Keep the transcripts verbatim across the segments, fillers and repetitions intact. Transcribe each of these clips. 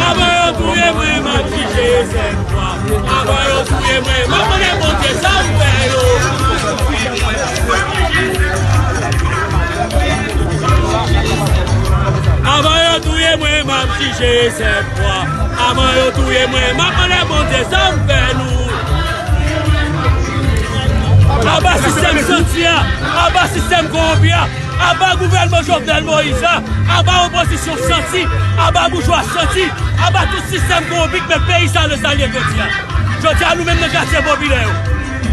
Avan yo touye mwen, m ap jije sèt fwa. Avan yo touye mwen, m ap mande Bondye sa m fè yo. Avan yo touye mwen, m ap jije sèt fwa. Avan yo touye mwen, m ap mande Bondye sa m fè nou. Aba sistèm santi a, aba sistèm kowonpi a, aba gouvènman Jovenel Moïse la, aba opozisyon santi, aba boujwa santi, aba tout sistèm kowonpi k met peyi sa nan sa l ye jodi a. Jodi a, nou menm nan katye popilè yo,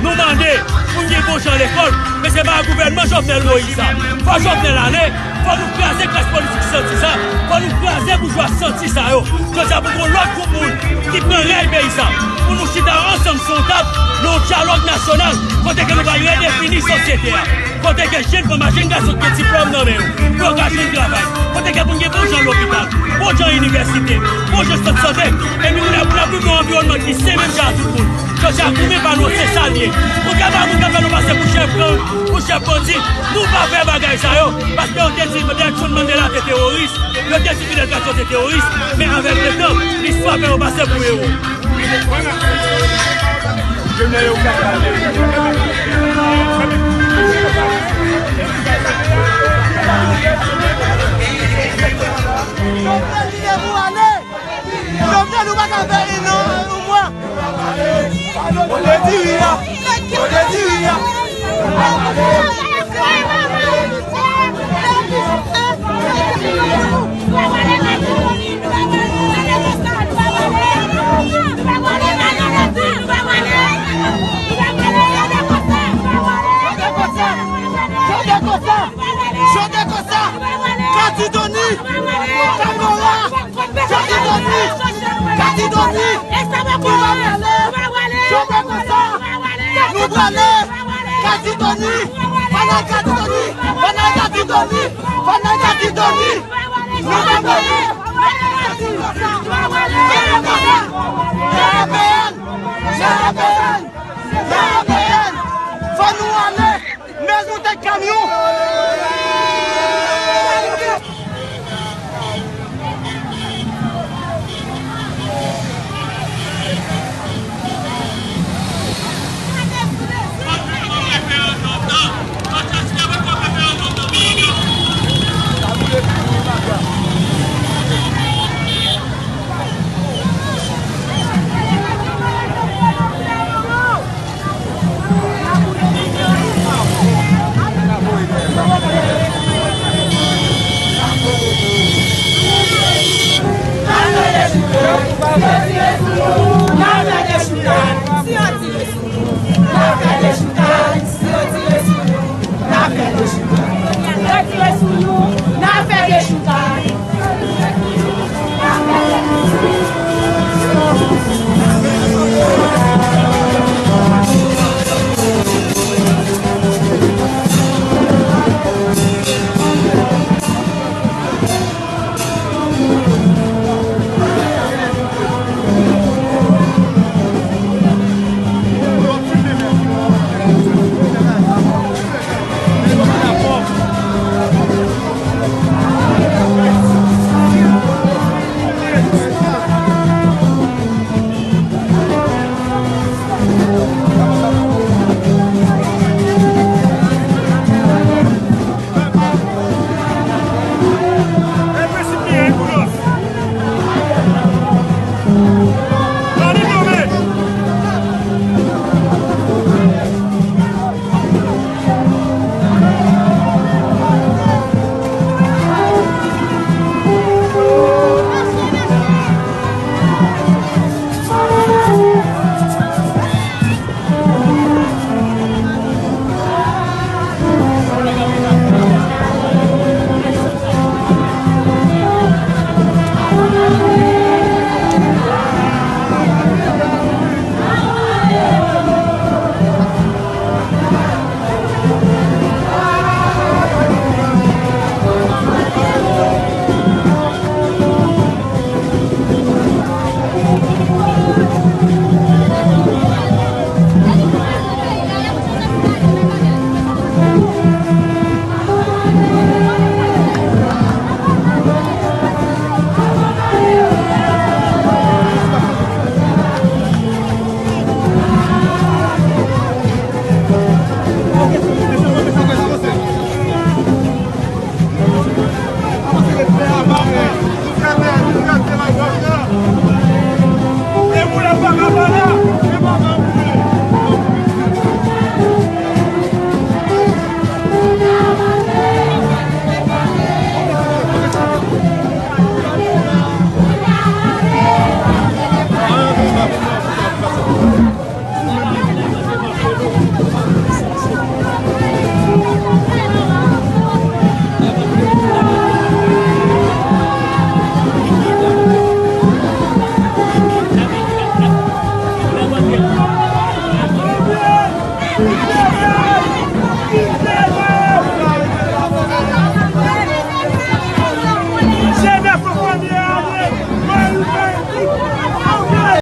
nou mande pou n gen bon jan lekòl, men se pa gouvènman Jovenel Moïse sa. Fò Jovenel ale, fò nou kraze klas politik santi sa, fò nou kraze boujwa santi sa yo. Jodi a, pou gen yon lòt gwoup moun ki pran rèy peyi sa, pou nou chita ansanm sou yon tab, nan yon dyalòg nasyonal, kote ke nou pral redefini sosyete a. Kote ke jèn fanm ak jèn gason ki gen diplòm nan men yo, pou yo ka jwenn travay. Kote ke pou n gen bon jan lopital, bon jan inivèsite, bon jan sant sante, epi pou n ap, pou n ap viv nan yon anviwònman ki sen menm jan ak tout moun. Jodi a, goumen pa nou an, se sa l ye. Pou gen pa moun k ap fè nou pase pou chèf gang, pou chèf bandi, nou pa fè bagay sa yo, paske yo te di Nelson Mandela te teworis, yo te di Fidel Castro te teworis, men avèk letan, listwa fè yo pase pou ewo. Jovenel, li lè pou ale. Jovenel, ou pa ka fè non, ou mwa. Kote diri a? Kote diri a? Jovenel konsa! Jovenel konsa! Jovenel konsa! Kati Tony! Kamora! Kati Tony! Kati Tony! Li pa prale! Jovenel konsa! Nou prale! Kati Tony! Panay Kati Tony! Panay Kati Tony! Panay Kati Tony! Nou pa prale! Jovenel konsa! Jovenel konsa! Jovenel! Jovenel! Fò nou ale! Mezon tèt kamyon!